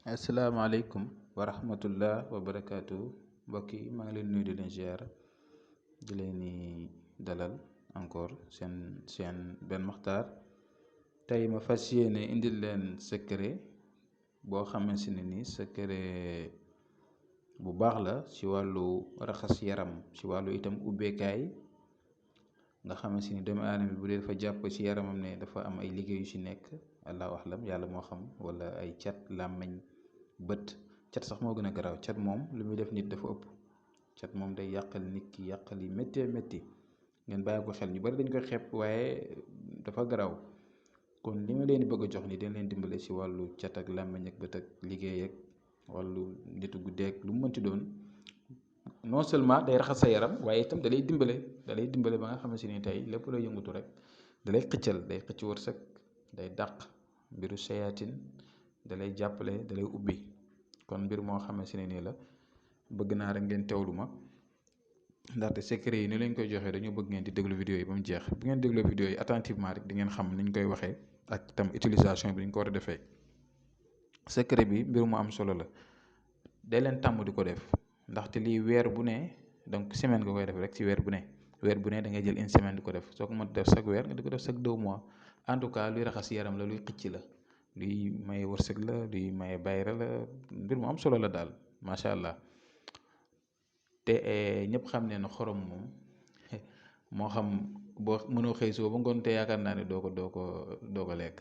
asalaamaaleykum wa rahmatullah wa barakaatu mbokk yi maa ngi leen nuyu di leen ziar di leen ni dalal encore seen benn maxtaar tey ma fas yéene indil leen secret boo xamante ne ni secret bu baax la ci wàllu raxas yaram ci wàllu itam ubbeekaay nga xamante ni doomu aadama bi bu dee dafa jàpp ci yaramam ne dafa am ay liggéey yu ci nekk allahu axlam yàlla moo xam wala ay cat làmmiñ bët cat sax moo gën a garaaw cat moom lu muy def nit dafa ëpp cat moom day yàqal nit ki yàqal yi méttee métti ngeen bàyyi ko xel ñu bari dañ koy xeeb waaye dafa garaaw kon li ma leen di bëgg a jox ni dañ leen dimbale ci wàllu cat ak làmmiñ ak bët ak liggéey ak wàllu nitu guddeeg lu mu mënti doon non seulement day raxas sa yaram waaye itam da lay dimbale ba nga xamante ni tey lépp loo yëngutu rek da lay xëccal day xëcc wërsëg day dàq mbiru sayaatin da lay jàppale da lay ubbi kon mbir moo xamante ne nii la bëgg naa rek ngeen teewlu ma ndaxte secret yi ni lañ koy joxee dañoo bëgg ngeen di déglu vidéo yi ba mu jeex bu ngeen dégloo vidéo yi attentivement rek di ngeen xam niñ koy waxee ak itam utilisation bi ñu ko war a defee secret bi mbir mu am solo la day leen tàmm di ko def ndaxte lii weer bu ne donc semaine nga koy def rek ci weer bu ne da ngay jël une semaine di ko def soo ko mën def chaque weer nga di ko def chaque 2 mois en tout cas luy raxas yaram la luy xëcc la luy maye wërsëg la luy maye bayra la mbir mu am solo la daal macha allah te ñëpp xam ne na xorom moom moo xam boo mënoo xëy suba ba ngoon te yaakaar naa ne doo ko lekk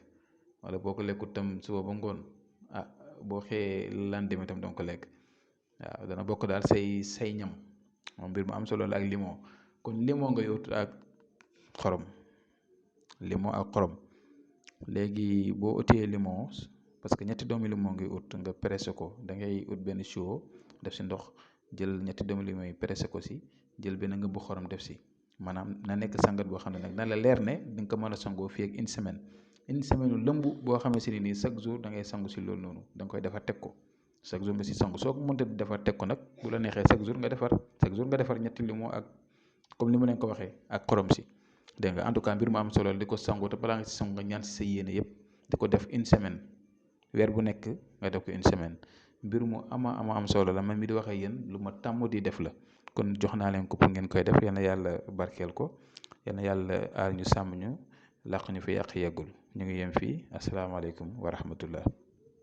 wala boo ko lekkut tam suba ba ngoon boo xëyee lendemain tam doo ko lekk waaw dana bokk daal say ñam moom mbir mu am solo la ak limon kon limon ngay ut ak xorom léegi boo utee limon parce que ñetti doomi limon ngay ut nga pressé ko da ngay ut benn siwo def si ndox jël ñetti doomi limon yi pressé ko si jël benn ngëbu xorom def si maanaam na nekk sangat boo xam ne nag na la leer ne di nga ko mën a sangoo fii ak une semaine lëmb boo xamante ne nii chaque jour da ngay sangu si loolu noonu da nga koy defar teg ko chaque jour nga si sangu soo ko mënta defar teg ko nag bu la neexee chaque jour nga defar ñetti limon ak comme ni ma leen ko waxee ak xorom si dégg nga en tout cas mbir mu am solo di ko sangu te balaa nga si sangu nga ñaan si sa yéene yëpp di ko def une semaine weer bu nekk nga def ko une semaine mbir mu am solo la man mi di wax ak yéen lu ma tàmm di def la kon jox naa leen ko pour ngeen koy def yal na yàlla barkeel ko yal na yàlla aar ñu sàmm ñu làq ñu fi yàq yeggul ñu ngi yem fii asalaamaaleykum wa rahmatullah